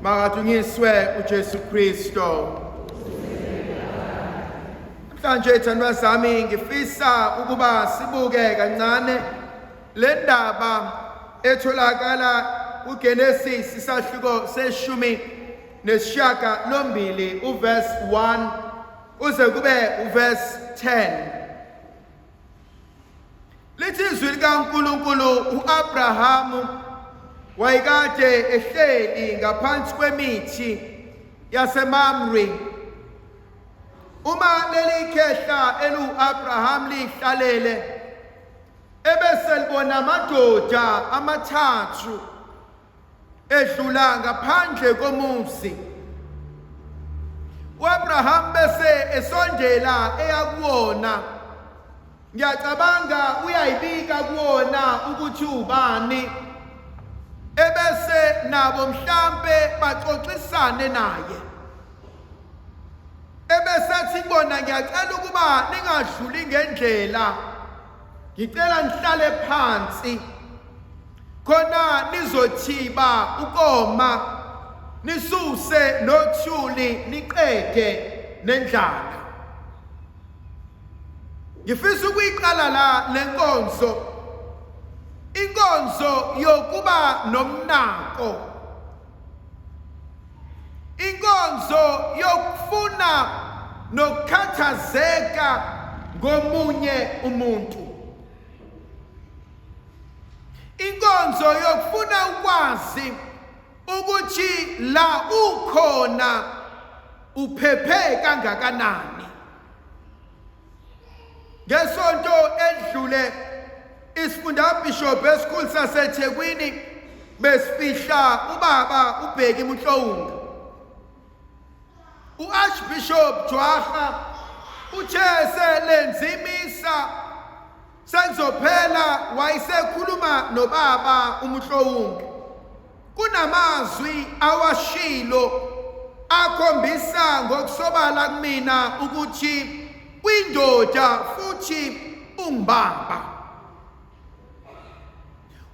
Makadunyiswe uJesu Kristo. Namhlanje thandwa zami ngifisa ukuba sibuke kancane le ndaba etholakala kuGenesis isahluko seshumi nesishiyagalombili uverse 1 kuze kube uverse 10. Lithi izwi likaNkulunkulu uAbrahamu wayekade ehleli ngaphansi kwemithi yaseMamre. Uma leli khehla elu-Abraham lihlalele ebese libona amadoda amathathu edlula ngaphandle komuzi. uAbraham bese esondela eya kuwona. Ngiyacabanga uyayibika kuwona ukuthi ubani ebese nabo mhlampe baxoxisane naye. Ebese athi kubona ngiyacela ukuba ningadluli ngendlela. Ngicela nihlale phansi khona nizothiba ukoma nisuse nothuli niqede nendlala. Ngifisa ukuyiqala la lenkonzo inkonzo yokuba nomnako inkonzo yokufuna nokukhathazeka ngomunye umuntu inkonzo yokufuna ukwazi ukuthi la ukhona uphephe kangakanani Ngesonto edlule isifundabhishobhi esikhulu saseThekwini besifihla ubaba uBheki Mutlounga. U-Archbishop Jwarha uthe selenza imisa sekuzophela wayesekhuluma nobaba uMutlounga. Kunamazwi awashilo akhombisa ngokusobala kumina ukuthi uyindoda futhi ungibaba.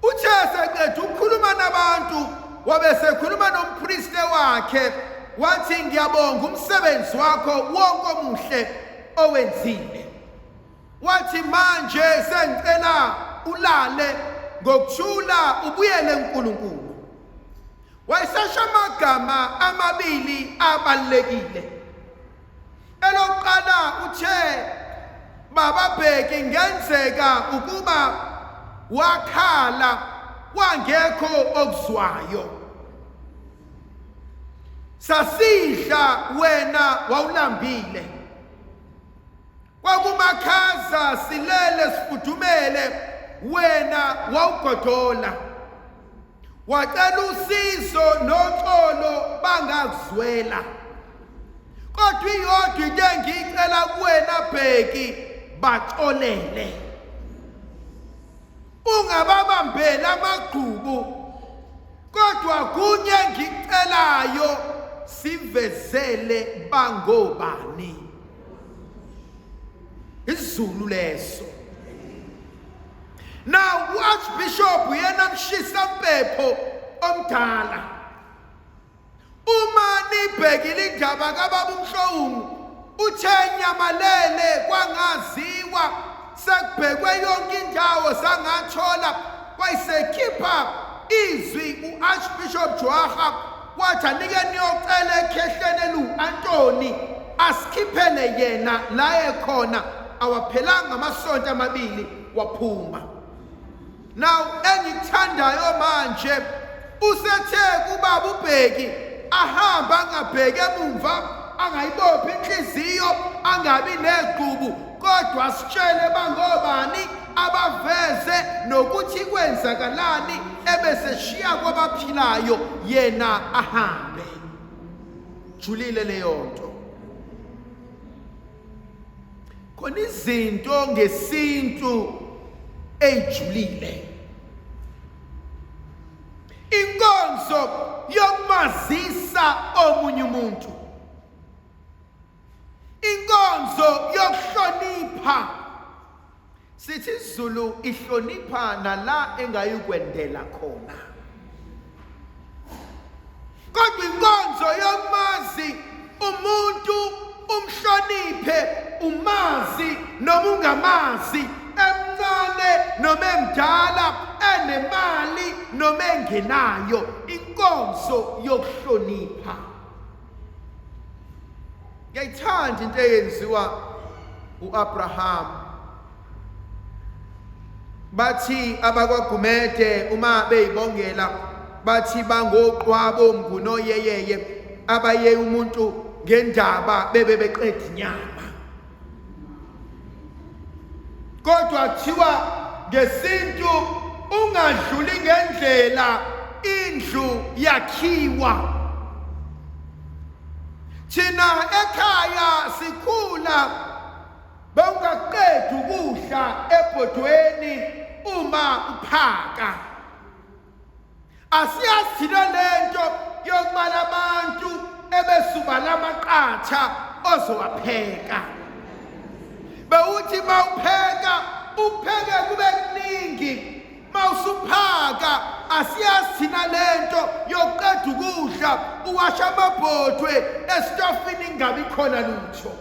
Uthe eseqeda ukukhuluma nabantu wabe sekhuluma nompriste wakhe wathi ngiyabonga umsebenzi wakho wonke omuhle owenzile. Wathi manje sengicela ulale ngokuthula ubuyele kuNkulunkulu. Wayesasho amagama amabili abalulekile. Elokuqala uthe baba Bheki ngenzeka ukuba wakhala kwangekho okuzwayo. Sasidla wena wawulambile. Kwakumakhaza silele sifudumele wena wawugodola. Wacela usizo noxolo bangakuzwela. Kodwa iyodwa into engiyicela kuwena Bheki baxolele. Ungababambeli amagqubu kodwa kunye engikucelayo sivezele bangobani. Isizulu leso. Now uArchbishop uyena mshisa mpepho omdala. Uma nibhekile indaba kababa uMhlongu uthe nyamalele kwangaziwa sekubhekwe yonke indawo sangathola wayisekhipha izwi uArchbishop Jwaha wathi anike niyocela ekhehleni eliwu-Antoni asikhiphele yena la ekhona awaphelanga amasonto amabili waphuma. Now engikuthandayo manje usethe kubaba uBheki ahambe angabheki emumva angayibophi inhliziyo angabi negqubu kodwa sitshele bangobani abaveze nokuthi kwenzakalani ebese shiya kwabaphilayo yena ahambe. Julile leyo nto. Khona izinto ngesintu eyijulile. Inkonzo yokumazisa omunye umuntu. Inkonzo yokuhlonipha. Sithi isiZulu ihlonipha nala engayukwendela khona. Kodwa inkonzo yokumazi umuntu umhloniphe umazi noma ungamazi emncane noma emdala enemali noma engenayo inkonzo yokuhlonipha. Ngiyayithanda into eyenziwa uAbraham. Bathi abakwaGumede uma beyibongela bathi bangoqwabo mngunoyeyeye abaye umuntu ngendaba bebe beqeda inyama. Kodwa kuthiwa ngesintu ungadluli ngendlela indlu yakhiwa. Thina ekhaya sikhula bawungaqedi ukudla ebhodweni uma uphaka. Asiyazi thina lento yokubala abantu ebesubala amaqatha ozowapheka. Bewuthi mawupheka upheke kube kuningi mawusuphaka asiyazi thina lento yokuqeda ukudla uwasha amabhodwe esitofini ingabi khona lutho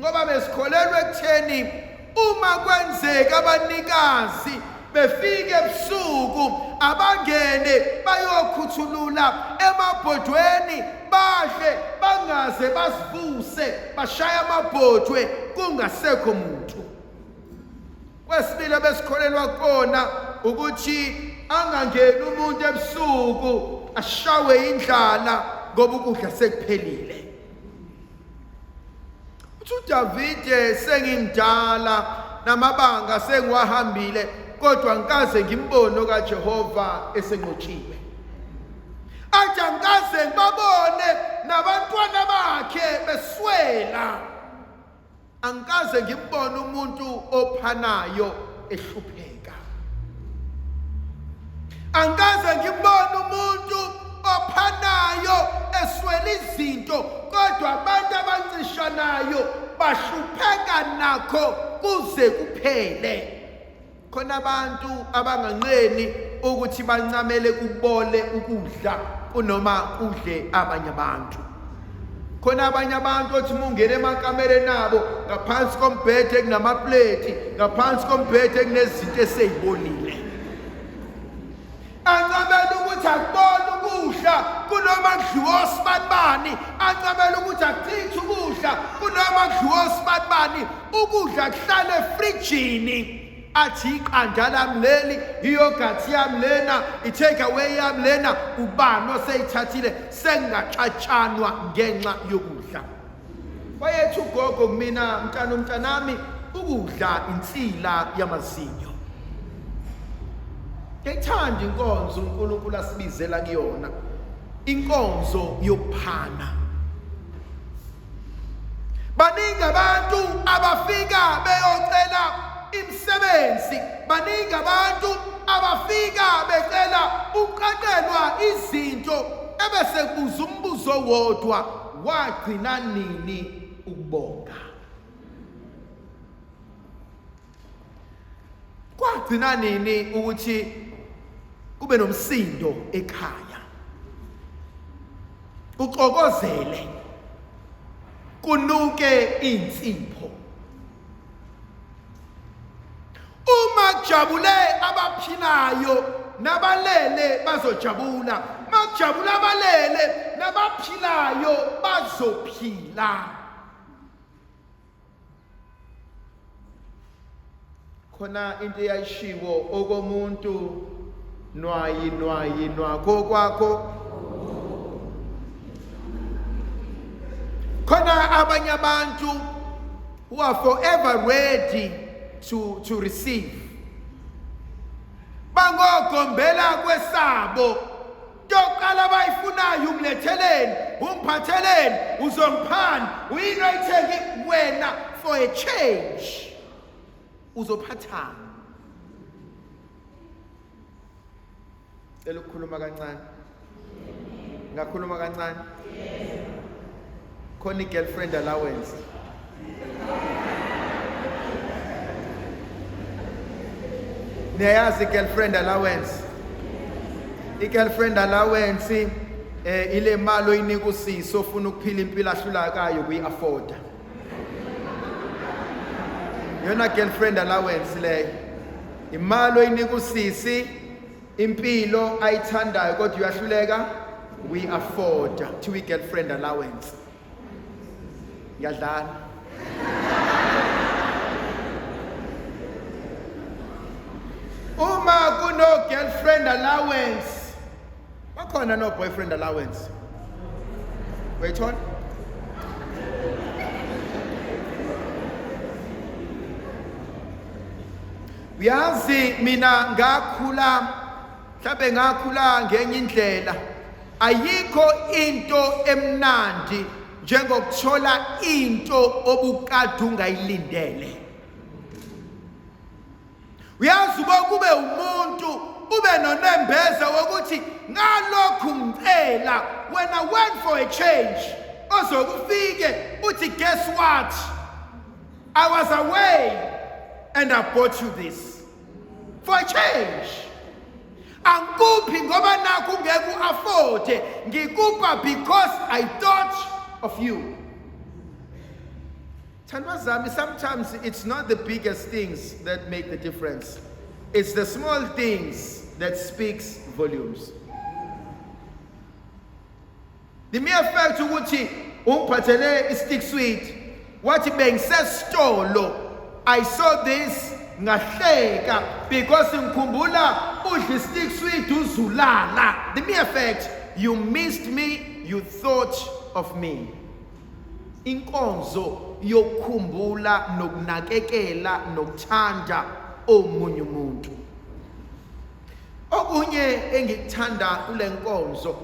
ngoba besikholelwa ekutheni uma kwenzeka abanikazi befike ebusuku abangene bayokhuthulula emabhodweni badle bangaze basivuse bashaya amabhodwe kungasekho muntu. Kwesibili abesikholelwa kona ukuthi angangeni umuntu ebusuku ashawe indlala ngoba ukudla sekuphelile. Uthi uDavide sengimdala namabanga sengiwahambile kodwa ngikaze ngimbone okaJehova esenqotshiwe. Athi angikaze ngibabone nabantwana bakhe beswela. Angikaze ngimbone umuntu ophanayo ehlupheka. Angikaze ngimbone umuntu ophanayo eswele izinto kodwa abantu abancishanayo bahlupheka nakho kuze kuphele. Khona abantu abanganqeni ukuthi bancamele kubole ukudla kunoma kudle abanye abantu. Khona abanye abantu othi uma ungena emakamereni abo ngaphansi kombhede kunamapleti, ngaphansi kombhede kunezinto eseyibonile. Ancamela ukuthi akubona ukudla kunoma kudliwa osibanibani, ancamela ukuthi akuchithe ukudla kunoma kudliwa osibanibani, ukudla kuhlale efrijini. Athi iqanda lami leli, iyogathi yami lena, i-take away yami lena, ubani oseyithathile sengingaxatshanwa ngenxa yokudla. Wayethi ugogo kumina, mntana umntanami, ukudla insila yamazinyo. Ngiyayithanda inkonzo uNkulunkulu asibizela kuyona, inkonzo yokuphana. Baningi abantu abafika beyocela imisebenzi, baningi abantu abafika becela ukuqaqelwa izinto ebese kubuza umbuzo wodwa, wagcina nini ukubonga? Kwagcina nini ukuthi kube nomsindo ekhaya? Uxokozele kunuke insipho. Uma kujabule abaphilayo nabalele bazojabula. Makujabula abalele nabaphilayo bazophila. Khona into eyayishiwo okomuntu nwayi nwayi nwakho kwakho. Khona abanye abantu who are forever ready to receive. Bangogombela kwesabo. Yokuqala abayifunayo ungiletheleni, ungiphatheleni, uzongiphani, uyini oyithenge wena for a change. Uzophathani? Cela ukukhuluma kancane. Ngakhuluma kancane? Khona i-girlfriend allowance. Niyayazi i-girlfriend allowance? I-girlfriend allowance Ile mali oyinika usisi ofuna ukuphila impilo ahlulakayo kuyi-afforda. Yona girlfriend allowance leyo. Imali oyinika usisi impilo ayithandayo kodwa uyahluleka we-afforda. Kuthiwa i-girlfriend allowance. Ngiyadlala. Uma kuno girlfriend allowance, bakhona no boyfriend allowance. Uyayithola? Uyazi mina ngakhula mhlawumbe ngakhula ngenye indlela. Ayikho into emnandi njengokuthola into obukade ungayilindele. Uyazi uba kube umuntu ube nonembeza wokuthi ngalokhu ngicela wena went for a change ozokufike uthi guess what, I was away and I bought you this for a change. Angikuphi ngoba nakho ungeke u-afforde, ngikupha because I thought of you. Thandwa zami, sometimes it's not the biggest things that make the difference. It's the small things that speaks volumes. The mere fact ukuthi ungiphathele i-stick sweet, wathi bengisesitolo, I saw this, ngahleka because ngikhumbula udla i-stick sweet uzulala. The mere fact you missed me, you thought of me. Inkonzo yokukhumbula nokunakekela nokuthanda omunye umuntu. Okunye engikuthanda kule nkonzo,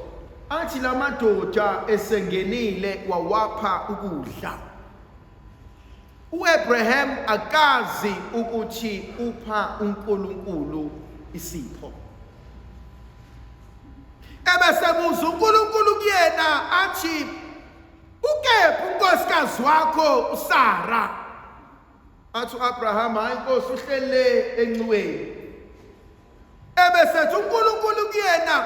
athi lamadoda esengenile wawapha ukudla. UAbraham akazi ukuthi upha uNkulunkulu isipho. Ebesebuza uNkulunkulu kuyena athi, ukephi unkosikazi wakho uSara? Athi uAbraham, hayi Nkosi, uhlele enxiweni. Ebesethi uNkulunkulu kuyena,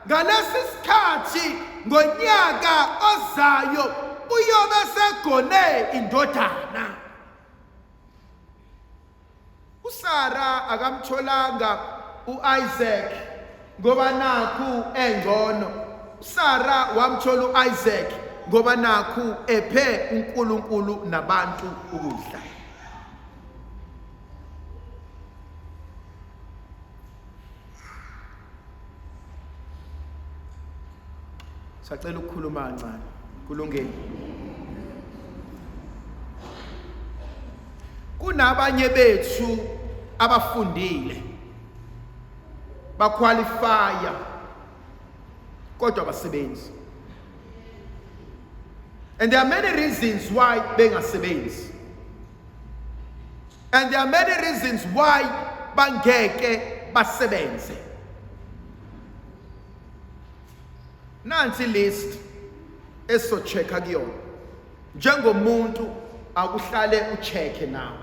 ngalesi sikhathi ngonyaka ozayo uyobe segone indodana. uSara akamtholanga uIsaac ngoba nakhu engcono. uSara wamthola uIsaac ngoba nakhu ephe uNkulunkulu nabantu ukudla. Sacela ukukhuluma kancane. Kulungile. Kunabanye bethu abafundile baqualifya kodwa abasebenzi. And there are many reasons why bengasebenzi. And there are many reasons why bangeke basebenze. Nansi list esizochecka kuyona. Njengomuntu akuhlale uchecke nawe.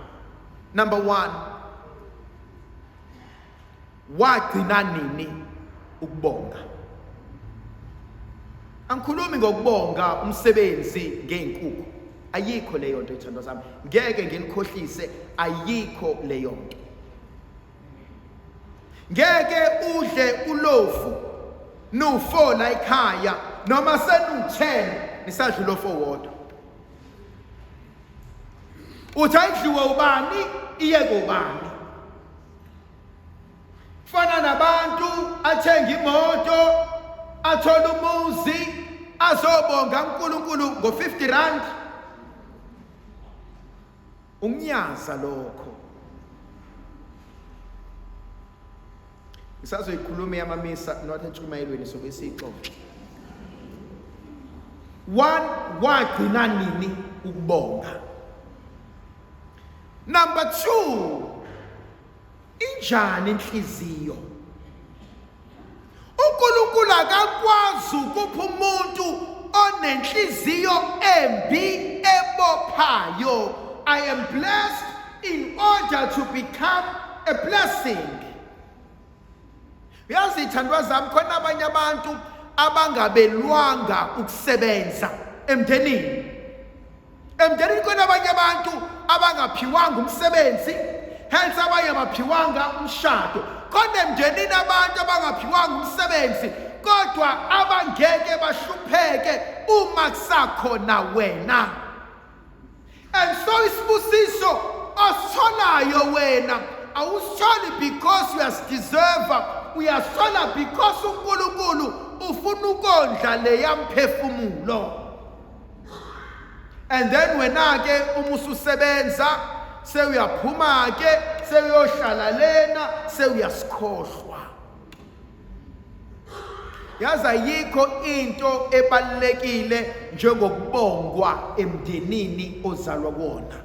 Number 1, wagcina nini ukubonga? Angikhulumi ngokubonga umsebenzi ngey'nkukhu, ayikho leyo nto ithandwa zami, ngeke nginikhohlise, ayikho leyo nto. Ngeke udle ulofu nu-4 la ekhaya noma senu-10 nisadla ulofu owodwa. Uthi ayidliwe ubani iye kubani? Fana nabantu athenga imoto, athola umuzi, azobonga uNkulunkulu ngo-50 rand. Umnyaza lokho. Ngisazoyikhuluma yamamisa not entshumayelweni sobe siyixoxe. One, wagcina nini ukubonga? Number 2, injani inhliziyo? uNkulunkulu akakwazi ukupha umuntu onenhliziyo embi ebophayo. I am blessed in order to become a blessing. Uyazi ithandwa zami, khona abanye abantu abangabelwanga ukusebenza emndenini. Emndenini kunabanye abantu abangaphiwanga umsebenzi, hence abanye abaphiwanga umshado. Khona emndenini abantu abangaphiwanga umsebenzi kodwa abangeke bahlupheke uma kusakhona wena. And so isibusiso ositholayo wena awusitholi because uyasideserve, uyasithola because uNkulunkulu ufuna ukondla leya mphefumulo. And then wena ke uma ususebenza sewuyaphuma ke sewuyohlala lena sewuyasikhohlwa. Yazi ayikho into ebalulekile njengokubongwa emndenini ozalwa kuwona.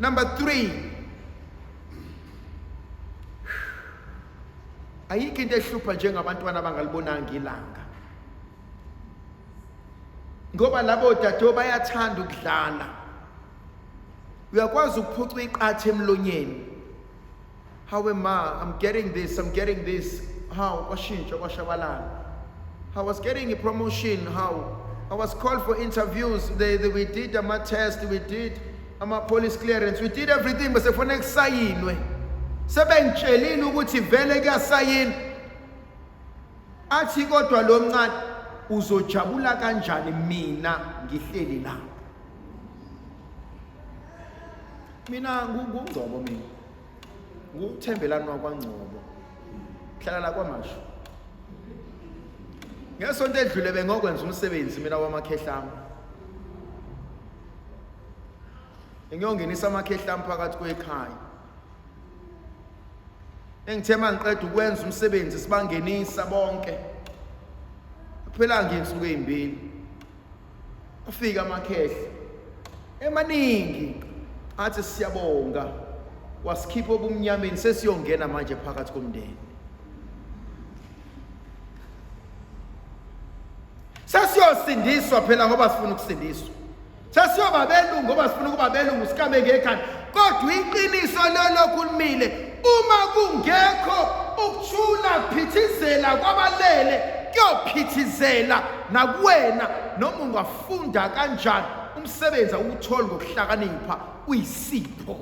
Number 3, ayikho into ehlupha njengabantwana abangalibonanga ilanga, ngoba labo dade bayathanda ukudlala. Uyakwazi ukuphuca iqatha emlonyeni. Hawe ma, I'm getting this, I'm getting this. How? Kwashintsha, kwashabalala. I was getting a promotion. How? I was called for interviews. We did ama test, we did ama police clearance, we did everything, bese kufanele kusayinwe. Sebengitshelile ukuthi vele kuyasayina. Athi kodwa lo mncane uzojabula kanjani mina ngihleli la? Mina nguNgcobo mina. NguThembelani wakwaNgcobo. Hlala la kwaMashu. Ngesonto edlule bengokwenza umsebenzi mina wamakhehlami. Ngiyongenisa amakhehlami phakathi kwekhaya. Engithe mangiqeda ukwenza umsebenzi sibangenisa bonke. Kuphela nginsuku ezimbili. Afika amakhehle emaningi athi siyabonga wasikhipha obumnyameni sesiyongena manje phakathi komndeni. Sesiyosindiswa phela ngoba sifuna ukusindiswa. Sesiyoba belungu ngoba sifuna ukuba belungu sikame ngekhanda. Kodwa iqiniso lelo kulimile uma kungekho ukuthula kuphithizela kwabalele kuyophithizela nakuwena noma ungafunda kanjani umsebenzi awutholi ngokuhlakanipha uyisipho.